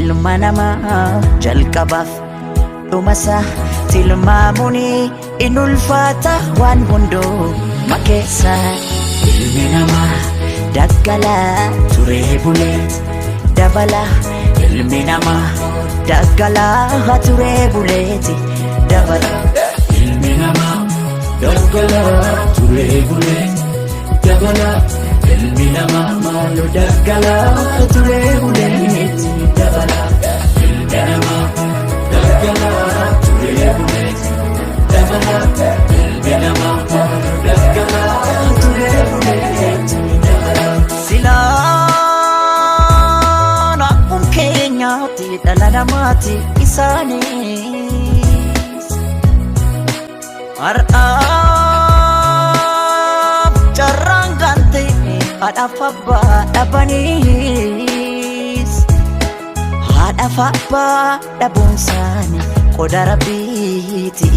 Ilma namaa jalqabaaf dhumasaa tilmaamuun in ulfaata waan hundumaa keessa. Ilmi namaa daggalaa turee bulee dabala. Ilmi namaa daggalaa turee buleeti dabala. Ilmi namaa daggalaa turee bulee dabala. Ilmi namaa maaloo daggalaa turee buleeti dabala. Ilmi namaa daggalaa turee buleeti dabala. Ilmi namaa maaloo daggalaa turee buleeti dabala. Silaan akkuma keenyaatti dhala namaati isaanis. Har'aaf carraan gante haadhaaf abbaa dhabanis. Haadhaaf abbaa dhabuun isaanii qoda Rabbiiti.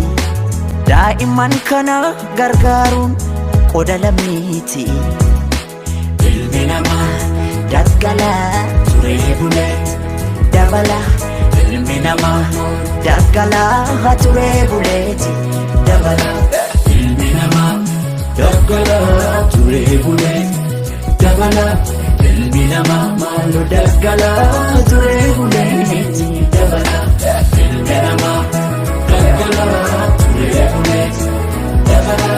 Daa'imman kana gargaaruun qoda lammiiti. Ilmi namaa daggalaa turee bulee dabala. Ilmi namaa daggalaa turee buleeti dabala. Ilmi namaa daggalaa turee bulee dabala. Ilmi namaa maaloo daggalaa turee buleeti dabala. Ilmi namaa daggalaa turee buleeti dabala.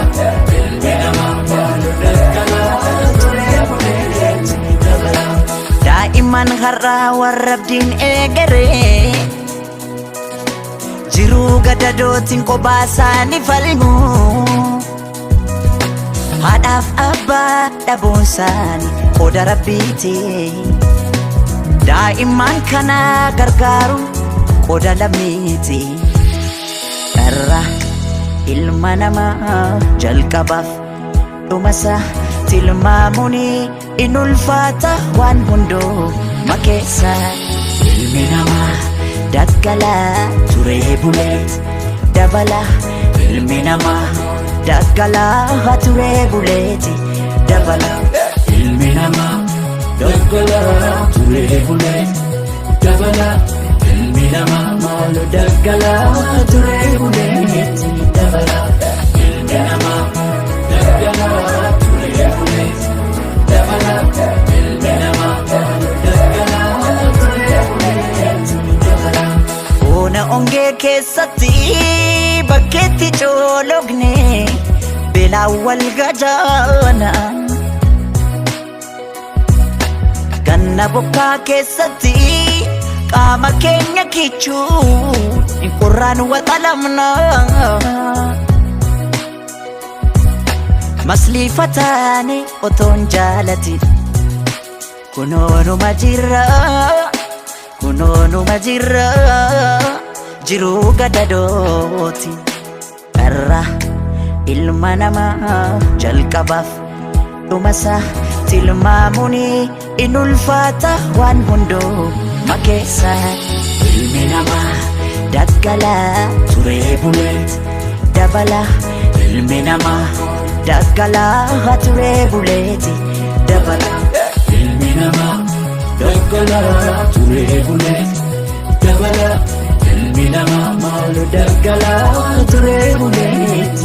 Ilmi namaa maaloo daggalaa turee buleeti dabala. Daa'imman har'aa warra abdiin eegaree jiruu gadadootiin kophaa isaanii falmu. Haadhaaf abbaa dhabuun isaanii qoda Rabbiiti. Daa'imman kana gargaaruun qoda lammiiti. Dharraa ilma namaa jalqabaaf dhumasaa tilmaamuun in ulfaata waan hundumaa keessa. Ilmi namaa daggalaa turee bulee dabala. Ilmi namaa daggalaa turee buleeti dabala. Ilmi namaa daggalaa turee bulee dabala. Ilmi namaa maaloo daggalaa turee buleeti dabala. Ilmi namaa daggalaa turee buleeti dabala. Ilmi namaa maaloo daggalaa turee buleeti dabala. Ona ongee keessatti bakkeetti coologne beelaan wal gajaana. Ganna bokkaa keessatti qaama keenya kichuu qorraan waxalamna. Masliifa taane otoon jaalati kunoonuma jirra, kunoonuma jirra jiruu gadadooti. Dharraa ilma namaa jalqabaaf dhumasaa tilmaamuun in ulfaata waan hundumaa keessa. Ilmi namaa daggalaa turee bulee dabala. Ilmi namaa daggalaa turee buleeti dabala. Ilmi namaa daggalaa turee bulee dabala. Ilmi namaa maaloo daggalaa turee buleeti